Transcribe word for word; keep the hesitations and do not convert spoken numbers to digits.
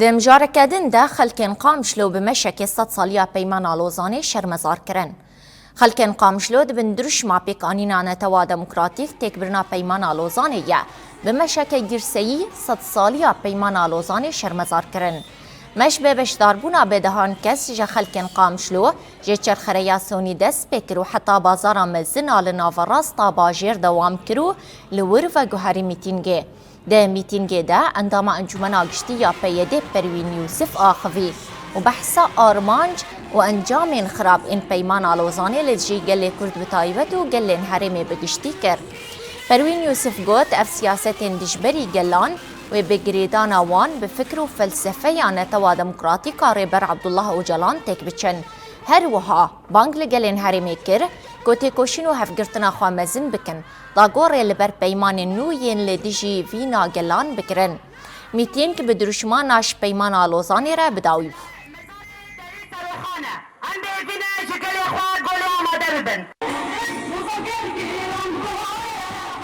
Di mijareke din de xelkên Qamişlo bi meşekê sedsaliya Peymana Lozanê şermezar kirin. Xelkên Qamişlo di bin dirûşma pêkanîna Netewa Demokratîk têkbirina Peymana Lozanê ye, bi meşeke girseyî sedsaliya Peymana Lozanê şermezar kirin. Meş bi beşdarbûna bi dehan kes ji xelkên Qamişlo, ji Çerxereya Sonî dest pê kir û heta bazara mezin a li naverasta bajêr dewam kir û li wir veguherî mîtîngê. Di mîtîngê de endama Encûmena Giştî ya P Y D Perwîn Yûsif axivî û behsa armanc û encamên xirab ên Peymana Lozanê li dijî gelê Kurd bi taybet û gelên herêmê bi giştî kir. Perwîn Yûsif got, ev siyasetên dijberî gelan wê bi girêdana wan bi fikr û felsefeya Netewa Demokratîk a Rêber Abdullah Ocalan têk biçin. Her wiha bang li gelên herêmê kir ku têkoşîn û hevgirtina xwe mezin bikin, dagorê li ber peymanên nû yên li dijî vîna gelan bikirin. Mîtîng bi dirûşmana ji Peymana Lozanê re bi dawî bû. Em bêhêvî ne ji gelê xwe golê amade bibin.